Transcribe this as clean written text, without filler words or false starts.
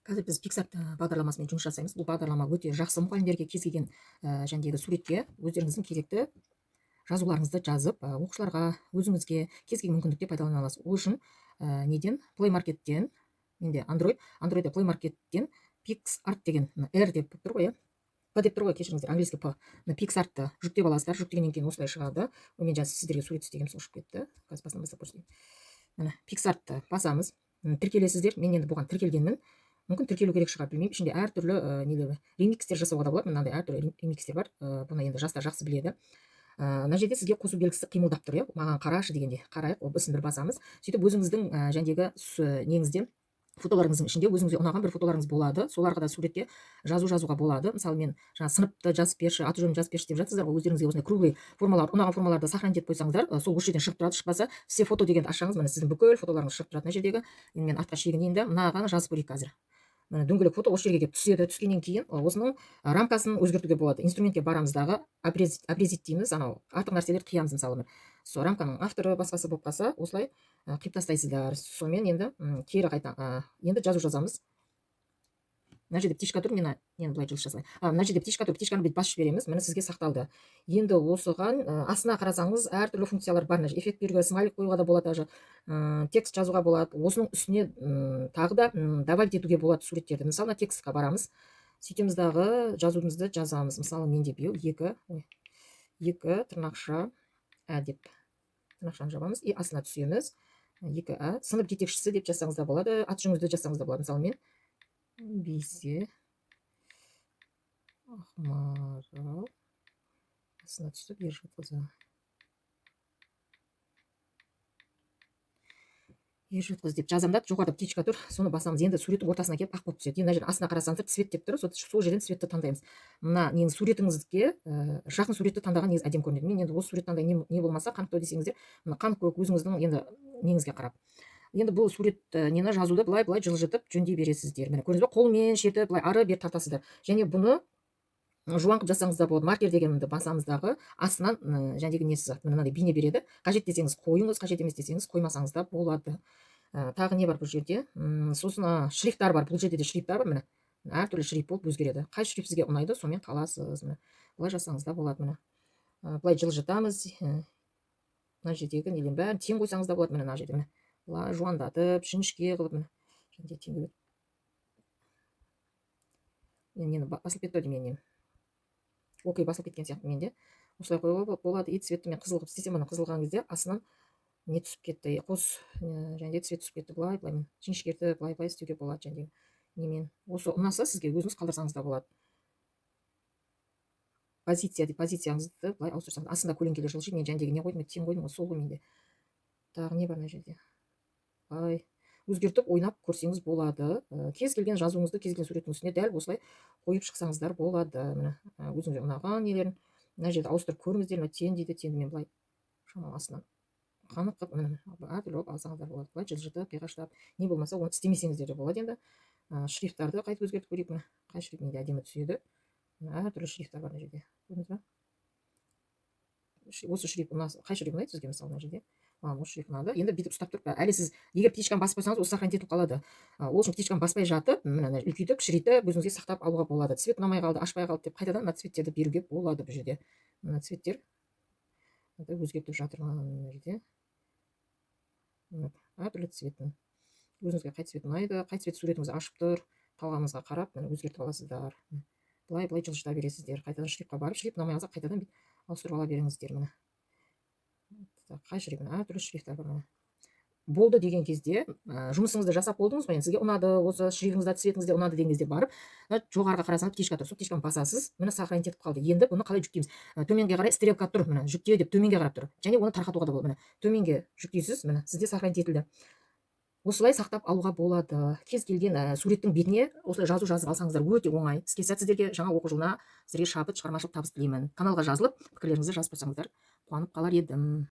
Қазір біз PicsArt бағдарламасымен жұмыс жасаймыз. Бұл бағдарлама өте жақсы мұғалімдерге. Кез келген жәндегі суретке өздеріңіздің керекті жазуларыңызды жазып, оқушыларға, өзіңізге кез келген мүмкіндікте пайдалана аласыз. Ол үшін неден, Play Market'тен, менде Android, Android'да Play Market'тен PicsArt деген, мына R деп тұр ғой, иә, П деп тұр ғой, кешіріңіздер, английский П. Мына PicsArtты жүктеп аласыздар. Жүктегеннен кейін осылай шығады. Ой, мен жаңа сіздерге сурет істегенмін, сол шығып кетті. Қазір басынан бастап көрсетейін. Міне, PicsArtты басамыз. Тіркелесіздер. Мен енді бұған тіркелгенмін, мүмкін, тіркелу керек шығар, білмеймін. Ішінде әртүрлі нелер, ремикстер жасауға да болады. Мынандай әртүрлі ремикстер бар. Бұны енді жастар жақсы біледі. Мына жерде сізге қосу белгісі қимылдап тұр, иә, маған қарашы дегенде. Қарайық, ол бір басамыз. Сөйтіп өзіңіздің жәндегі неңізде, фотоларыңыздың ішінде өзіңізге ұнаған бір фотоларыңыз болады. Соларға да суретке жазу жазуға болады. Мысалы, мен жаңа сыныпты жазып берші, аты жөнін жазып берші деп жатсыздар ғой. Өздеріңізге осындай круглый формалар ұнаған формаларды сохранить етіп қойсаңыздар, сол осы жерден шығып тұрады. Шықпаса, все фото дегенді ашсаңыз, міне, сіздің бүкіл фотоларыңыз шығып тұрады мына жердегі. Енді мен артқа шегінейін да, мынаған жазып көрейік қазір. Міне, дөңгелек фото осы жерге келіп түседі. Түскеннен кейін осының рамкасын өзгертуге болады. Инструментке барамыз дағы, обрезать дейміз, анау артық нәрселерді қиямыз. Мысалы, міне, сол рамканың авторы, басқасы болып қалса, осылай қиып тастайсыздар. Сонымен енді кері қайта енді жазу жазамыз. Мына жерде птичка тұр, мен нені былай жылжыта салайын. Мына жерде птичка тұр, птичканы бүйтіп басып жібереміз. Міне, сізге сақталды. Енді осыған астына қарасаңыз, әртүрлі функциялар бар. Мына жерде эффект беруге, смайлик қоюға да болады, даже текст жазуға болады. Осының үстіне тағы да добавить етуге болады суреттерді. Мысалы, мына текстқа барамыз, сөйтеміз дағы, жазуымызды жазамыз. Мысалы, менде биыл екі, ой, екі тырнақша ә деп тырнақшаны жабамыз и астына түсеміз. Екі ә, сынып жетекшісі деп жазсаңыз да болады, аты жөніңізді жазсаңыз да болады. Мысалы, мен Бисе Ақмарал, астына түсіп, Ержігітқызы, Ержігітқызы деп жазамын да, жоғарыда птичка тұр, соны басамыз. Енді суреттің ортасына келіп, ақ болып түседі. Енді мына жерде астына қарасаңыздар, цвет деп тұр. Сол жерден цветті таңдаймыз. Мына ненің суретіңізге жақын суретті таңдаған негізі әдемі көрінеді. Мен енді осы сурет таңдаймын. Не болмаса қанықтау десеңіздер, мына қанық көк, өзіңіздің енді неңізге қарап. Енді бұл сурет нені, жазуды былай былай жылжытып жөндей бересіздер. Міне, көрдіңіз ба, қолмен шертіп, былай ары бері тартасыздар. Және бұны жуан қылып жазсаңыз да болады. Маркер дегенді басамыз дағы, астынан жәндегі не сызады, міне, мынандай бейне береді. Қажет десеңіз, қойыңыз, қажет емес десеңіз, қоймасаңыз да болады. Тағы не бар бұл жерде? Сосын шрифттар бар. Бұл жерде де шрифттар бар. Міне, әртүрлі шрифт болып өзгереді. Қай шрифт сізге ұнайды, сонымен қаласыз. Міне, былай жазсаңыз да болады. Міне, былай жылжытамыз. Мына жердегі нелердің бәрін тең қойсаңыз да болады. Міне, мына жерде, міне, былай жуандатып, жіңішке қылып, міне, және тең. Мен нені басылып кетті ау деймін, менің нем, окей, басылып кеткен сияқты менде. Осылай қоюға болады. И цветті мен қызыл қылып істесем, мына қызыл қылған кезде астынан не түсіп кетті, қос және де цвет түсіп кетті. Былай былай жіңішкертіп, былай былай істеуге болады. Және немен осы ұнаса сізге, өзіңіз қалдырсаңыз да болады. Позиция деп, позицияңызды былай ауыстырсаңыз, астында көлеңкелер жылжиды. Мен жәндегі не қойдым, тең қойдым ғой, сол ғой менде. Тағы не бар мына жерде? Былай өзгертіп, ойнап көрсеңіз болады. Кез келген жазуыңызды кез келген суреттің үстіне дәл осылай қойып шықсаңыздар болады. Міне, өзіңізге ұнаған нелерін мына жерде ауыстырып көріңіздер. Мына тен дейді, тенді мен былай шамалы астынан қанық қылып, міне, әртүрлі қылып алсаңыздар болады. Былай жылжытып, қиғаштап, не болмаса оны істемесеңіздер де болады. Енді шрифттарды қайтып өзгертіп көрейік. Міне, қай шрифт менде әдемі түседі? Әртүрлі шрифттар бар мына жерде, көрдіңіз ба? Осы шрифт ұнаса, қай шрифт ұнайды сізге? Мысалы, мына жерде маған осы шрифт ұнады. Енді бүйтіп ұстап тұрып, әлі сіз егер птичканы басып қойсаңыз, ол сохранить етіліп қалады. Ол үшін птичканы баспай жатып, міне, үлкейтіп, кішірейтіп, өзіңізге сақтап алуға болады. Цвет ұнамай қалды, ашпай қалды деп, қайтадан мына цветтерді беруге болады. Бұл жерде мына цветтер өзгертіп жатырмын. Мына жерде әртүрлі цвет, өзіңізге қай цвет ұнайды, қай цвет суретіңізді ашып тұр, талғамыңызға қарап, міне, өзгертіп аласыздар. Былай былай жылжыта бересіздер. Қайтадан шрифтқа барып, шрифт ұнамай қалса, қайтадан бүйтіп ауыстырып ала беріңіздер. Міне, қай шрифт, әртүрлі шрифттар бар. Міне, болды деген кезде, жұмысыңызды жасап болдыңыз ғой енді, сізге ұнады, осы шрифтіңіз де, цветіңіз де ұнады деген кезде, барып мына жоғарыға қарасаңыз, птичка тұр, сол птичканы басасыз. Міне, сохранить етіп қалды. Енді бұны қалай жүктейміз? Төменге қарай стрелка тұр, міне, жүкте деп төменге қарап тұр. Және оны тарқатуға да болады. Міне, төменге жүктейсіз. Міне, сізде сохранить етілді. Осылай сақтап алуға болады. Кез келген суреттің бетіне осылай жазу жазып алсаңыздар, өте оңай. Іске сәт сіздерге! Жаңа оқу жылына сіздерге шабыт, шығармашылық табыс тілеймін. Каналға жазылып, пікірлеріңізді жазып қойсаңыздар, қуанып қалар едім.